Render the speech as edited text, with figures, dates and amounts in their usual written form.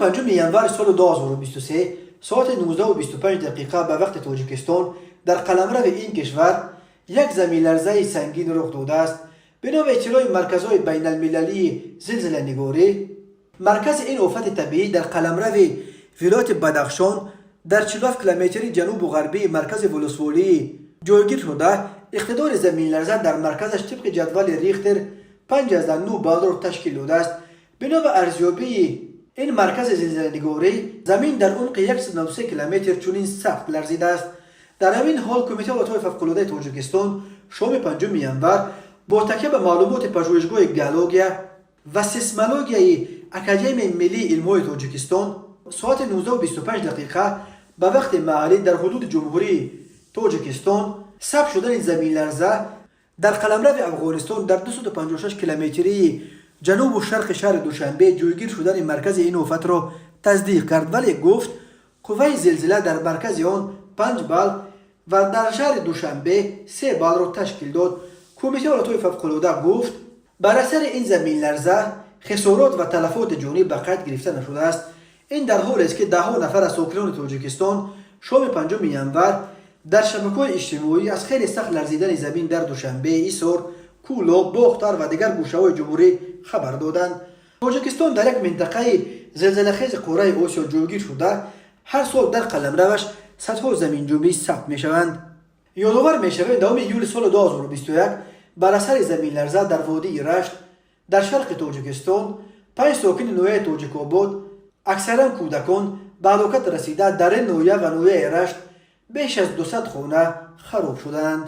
5 январи соли 2023 соати 19:25 дақиқа ба вақти Тоҷикистон дар қаламрави ин кишвар як заминларзаи сангин рух додааст. Бино ба иттилои марказҳои байналмилалии зилзиланигорӣ, маркази ин офати табиӣ дар қаламрави вилояти Бадахшон дар 47 километри ҷанубу ғарбии маркази волусволӣ ҷойгир шуда, иқтидори заминларза дар марказаш тибқи ҷадвали Рихтер 5,9 баллро ташкил додааст. Бино ба арзёбии ин маркази зилзиланигорӣ, замин дар умқи 193 километр чунин сахт ларзидааст. Дар ҳамин ҳол, Кумитаи ҳолатҳои фавқулодаи Тоҷикистон шоми 5 январ бо такя ба маълумоти Пажӯҳишгоҳи геология ва сейсмологияи Академияи миллии илмҳои Тоҷикистон соати 19:25 дақиқа ба вақти маҳаллӣ дар ҳудуди Ҷумҳурии Тоҷикистон сабт шудани заминларза дар қаламрави Афғонистон дар 256 километрии ҷанубу шарқи шаҳри Душанбе ҷойгир шудани маркази ин офатро тасдиқ кард, вале гуфт, қувваи зилзила дар маркази он 5 балл ва дар шаҳри Душанбе 3 баллро ташкил дод. Кумитаи ҳолатҳои фавқулода гуфт, бар асари ин заминларза хисорот ва талафоти ҷонӣ ба қайд гирифта нашудааст. Ин дар ҳолест, ки даҳҳо нафар аз сокинони Тоҷикистон шоми 5 январ дар шабакаҳои иҷтимоӣ аз хеле сахт ларзидани замин дар Душанбе, Ҳисор, Кӯлоб, Бохтар ва дигар гӯшаҳои ҷумҳурӣ хабар доданд. Тоҷикистон дар як минтақаи зилзилахези қораи Осиё ҷойгир шуда, ҳар сол дар қаламраваш садҳо заминҷунбӣ сабт мешаванд. Ёдовар мешавем, 10 июли соли 2021 бар асари заминларза дар водии Рашт дар шарқи Тоҷикистон панҷ сокини ноҳияи Тоҷикобод, аксаран кӯдакон, ба ҳалокат расида, дар ин ноҳия ва ноҳияи Рашт беш аз 200 хона хароб шуданд.